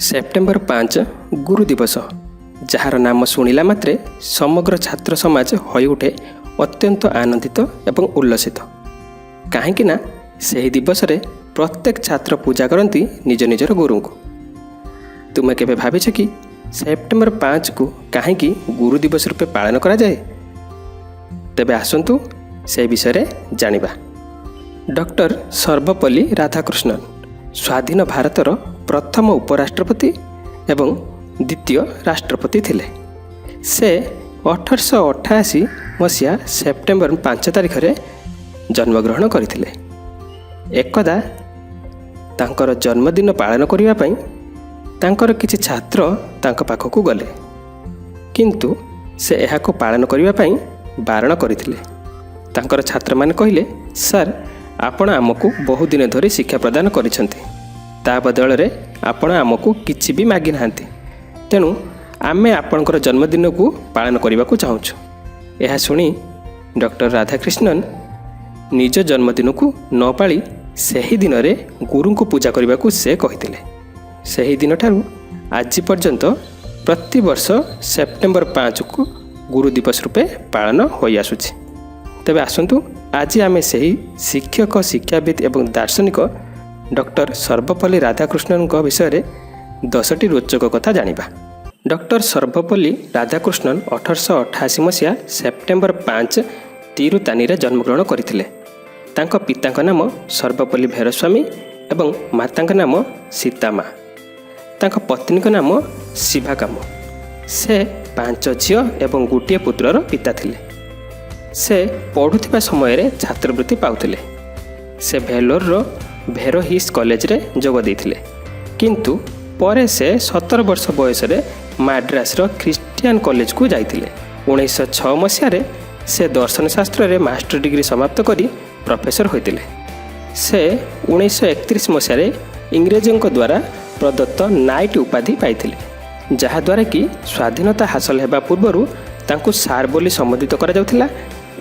September 5 ଗୁରୁ ଦିବସ, ଯାହାର ନାମ ଶୁଣିଲା ମାତ୍ରେ ସମଗ୍ର ଛାତ୍ର ସମାଜ ହୋଇଉଠେ ଅତ୍ୟନ୍ତ ଆନନ୍ଦିତ ଏବଂ ଉଲ୍ଲସିତ। କାହିଁକି ନା ସେହି ଦିବସରେ ପ୍ରତ୍ୟେକ ଛାତ୍ର ପୂଜା କରନ୍ତି ନିଜ ନିଜର ଗୁରୁଙ୍କୁ। ତୁମେ କେବେ ଭାବିଛ କି, ସେପ୍ଟେମ୍ବର 5କୁ କାହିଁକି ଗୁରୁ ଦିବସ ରୂପେ ପାଳନ କରାଯାଏ? ତେବେ ଆସନ୍ତୁ ସେ ବିଷୟରେ ଜାଣିବା। ଡକ୍ଟର ସର୍ବପଲ୍ଲୀ ରାଧାକୃଷ୍ଣନ ସ୍ୱାଧୀନ ଭାରତର ପ୍ରଥମ ଉପରାଷ୍ଟ୍ରପତି ଏବଂ ଦ୍ୱିତୀୟ ରାଷ୍ଟ୍ରପତି ଥିଲେ। ସେ 1888 ମସିହା ସେପ୍ଟେମ୍ବର 5 ତାରିଖରେ ଜନ୍ମଗ୍ରହଣ କରିଥିଲେ। ଏକଦା ତାଙ୍କର ଜନ୍ମଦିନ ପାଳନ କରିବା ପାଇଁ ତାଙ୍କର କିଛି ଛାତ୍ର ତାଙ୍କ ପାଖକୁ ଗଲେ, କିନ୍ତୁ ସେ ଏହାକୁ ପାଳନ କରିବା ପାଇଁ ବାରଣ କରିଥିଲେ। ତାଙ୍କର ଛାତ୍ରମାନେ କହିଲେ, "ସାର୍, ଆପଣ ଆମକୁ ବହୁଦିନ ଧରି ଶିକ୍ଷା ପ୍ରଦାନ କରିଛନ୍ତି। ତା ବଦଳରେ ଆପଣ ଆମକୁ କିଛି ବି ମାଗିନାହାନ୍ତି। ତେଣୁ ଆମେ ଆପଣଙ୍କର ଜନ୍ମଦିନକୁ ପାଳନ କରିବାକୁ ଚାହୁଁଛୁ।" ଏହା ଶୁଣି ଡକ୍ଟର ରାଧାକୃଷ୍ଣନ ନିଜ ଜନ୍ମଦିନକୁ ନ ପାଳି ସେହି ଦିନରେ ଗୁରୁଙ୍କୁ ପୂଜା କରିବାକୁ ସେ କହିଥିଲେ। ସେହି ଦିନଠାରୁ ଆଜି ପର୍ଯ୍ୟନ୍ତ ପ୍ରତିବର୍ଷ ସେପ୍ଟେମ୍ବର 5କୁ ଗୁରୁ ଦିବସ ରୂପେ ପାଳନ ହୋଇଆସୁଛି। ତେବେ ଆସନ୍ତୁ, ଆଜି ଆମେ ସେହି ଶିକ୍ଷକ, ଶିକ୍ଷାବିତ୍ ଏବଂ ଦାର୍ଶନିକ ଡକ୍ଟର ସର୍ବପଲ୍ଲୀ ରାଧାକୃଷ୍ଣନଙ୍କ ବିଷୟରେ 10ଟି ରୋଚକ କଥା ଜାଣିବା। ଡକ୍ଟର ସର୍ବପଲ୍ଲୀ ରାଧାକୃଷ୍ଣନ 1888 ମସିହା ସେପ୍ଟେମ୍ବର 5 ତିରୁତାନିରେ ଜନ୍ମଗ୍ରହଣ କରିଥିଲେ। ତାଙ୍କ ପିତାଙ୍କ ନାମ ସର୍ବପଲ୍ଲୀ ଭେରସ୍ୱାମୀ ଏବଂ ମାତାଙ୍କ ନାମ ସୀତାମା। ତାଙ୍କ ପତ୍ନୀଙ୍କ ନାମ ଶିଭାକାମ। ସେ ପାଞ୍ଚ ଝିଅ ଏବଂ ଗୋଟିଏ ପୁତ୍ରର ପିତା ଥିଲେ। ସେ ପଢ଼ୁଥିବା ସମୟରେ ଛାତ୍ରବୃତ୍ତି ପାଉଥିଲେ। ସେ ଭେଲୋରର ଭେରୋହିସ୍ କଲେଜରେ ଯୋଗ ଦେଇଥିଲେ, କିନ୍ତୁ ପରେ ସେ 17 ବର୍ଷ ବୟସରେ ମାଡ୍ରାସର ଖ୍ରୀଷ୍ଟିଆନ କଲେଜକୁ ଯାଇଥିଲେ। 1906 ମସିହାରେ ସେ ଦର୍ଶନ ଶାସ୍ତ୍ରରେ ମାଷ୍ଟର ଡିଗ୍ରୀ ସମାପ୍ତ କରି ପ୍ରଫେସର ହୋଇଥିଲେ। ସେ 1931 ମସିହାରେ ଇଂରେଜଙ୍କ ଦ୍ୱାରା ପ୍ରଦତ୍ତ ନାଇଟ୍ ଉପାଧି ପାଇଥିଲେ, ଯାହାଦ୍ୱାରା କି ସ୍ୱାଧୀନତା ହାସଲ ହେବା ପୂର୍ବରୁ ତାଙ୍କୁ ସାର୍ ବୋଲି ସମ୍ବୋଧିତ କରାଯାଉଥିଲା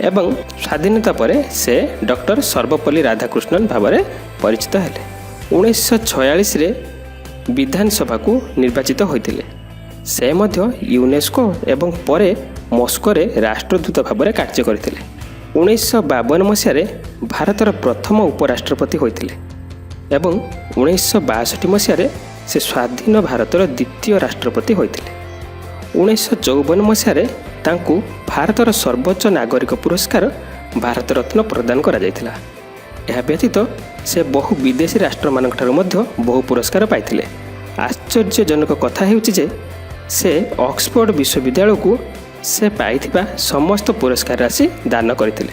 ଏବଂ ସ୍ୱାଧୀନତା ପରେ ସେ ଡକ୍ଟର ସର୍ବପଲ୍ଲୀ ରାଧାକୃଷ୍ଣନ ଭାବରେ ପରିଚିତ ହେଲେ। 1946ରେ ବିଧାନସଭାକୁ ନିର୍ବାଚିତ ହୋଇଥିଲେ। ସେ ମଧ୍ୟ ୟୁନେସ୍କୋ ଏବଂ ପରେ ମସ୍କୋରେ ରାଷ୍ଟ୍ରଦୂତ ଭାବରେ କାର୍ଯ୍ୟ କରିଥିଲେ। 1952 ମସିହାରେ ଭାରତର ପ୍ରଥମ ଉପରାଷ୍ଟ୍ରପତି ହୋଇଥିଲେ ଏବଂ 1962 ମସିହାରେ ସେ ସ୍ୱାଧୀନ ଭାରତର ଦ୍ୱିତୀୟ ରାଷ୍ଟ୍ରପତି ହୋଇଥିଲେ। 1954 ମସିହାରେ ତାଙ୍କୁ ଭାରତର ସର୍ବୋଚ୍ଚ ନାଗରିକ ପୁରସ୍କାର ଭାରତରତ୍ନ ପ୍ରଦାନ କରାଯାଇଥିଲା। ଏହା ବ୍ୟତୀତ ସେ ବହୁ ବିଦେଶୀ ରାଷ୍ଟ୍ରମାନଙ୍କଠାରୁ ମଧ୍ୟ ବହୁ ପୁରସ୍କାର ପାଇଥିଲେ। ଆଶ୍ଚର୍ଯ୍ୟଜନକ କଥା ହେଉଛି ଯେ ସେ ଅକ୍ସଫୋର୍ଡ ବିଶ୍ୱବିଦ୍ୟାଳୟକୁ ସେ ପାଇଥିବା ସମସ୍ତ ପୁରସ୍କାର ରାଶି ଦାନ କରିଥିଲେ।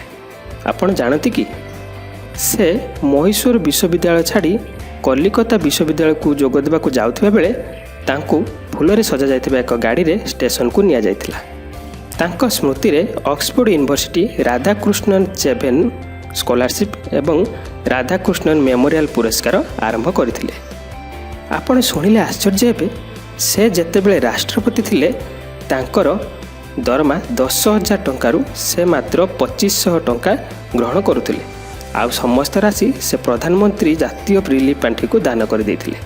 ଆପଣ ଜାଣନ୍ତି କି, ସେ ମହୀଶୂର ବିଶ୍ୱବିଦ୍ୟାଳୟ ଛାଡ଼ି କଲିକତା ବିଶ୍ୱବିଦ୍ୟାଳୟକୁ ଯୋଗ ଦେବାକୁ ଯାଉଥିବା ବେଳେ ତାଙ୍କୁ ଫୁଲରେ ସଜାଯାଇଥିବା ଏକ ଗାଡ଼ିରେ ଷ୍ଟେସନକୁ ନିଆଯାଇଥିଲା। ତାଙ୍କ ସ୍ମୃତିରେ ଅକ୍ସଫୋର୍ଡ ୟୁନିଭର୍ସିଟି ରାଧାକୃଷ୍ଣନ ଚେଭେନ୍ ସ୍କଲାରସିପ୍ ଏବଂ ରାଧାକୃଷ୍ଣନ ମେମୋରିଆଲ ପୁରସ୍କାର ଆରମ୍ଭ କରିଥିଲେ। ଆପଣ ଶୁଣିଲେ ଆଶ୍ଚର୍ଯ୍ୟ ହେବେ, ସେ ଯେତେବେଳେ ରାଷ୍ଟ୍ରପତି ଥିଲେ, ତାଙ୍କର ଦରମା 10,000 ଟଙ୍କାରୁ ସେ ମାତ୍ର 2500 ଟଙ୍କା ଗ୍ରହଣ କରୁଥିଲେ। ଆଉ ସମସ୍ତ ରାଶି ସେ ପ୍ରଧାନମନ୍ତ୍ରୀ ଜାତୀୟ ରିଲିଫ୍ ପାଣ୍ଠିକୁ ଦାନ କରିଦେଇଥିଲେ।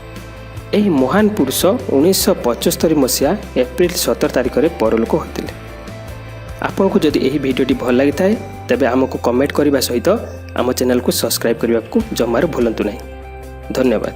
ଏହି ମହାନ ପୁରୁଷ 1975 ମସିହା ଏପ୍ରିଲ 17 ତାରିଖରେ ପରଲୋକ ହୋଇଥିଲେ। ଆପଣଙ୍କୁ ଯଦି ଏହି ଭିଡ଼ିଓଟି ଭଲ ଲାଗିଥାଏ, ତେବେ ଆମକୁ କମେଣ୍ଟ କରିବା ସହିତ ଆମ ଚ୍ୟାନେଲକୁ ସବସ୍କ୍ରାଇବ୍ କରିବାକୁ ଜମାରୁ ଭୁଲନ୍ତୁ ନାହିଁ। ଧନ୍ୟବାଦ।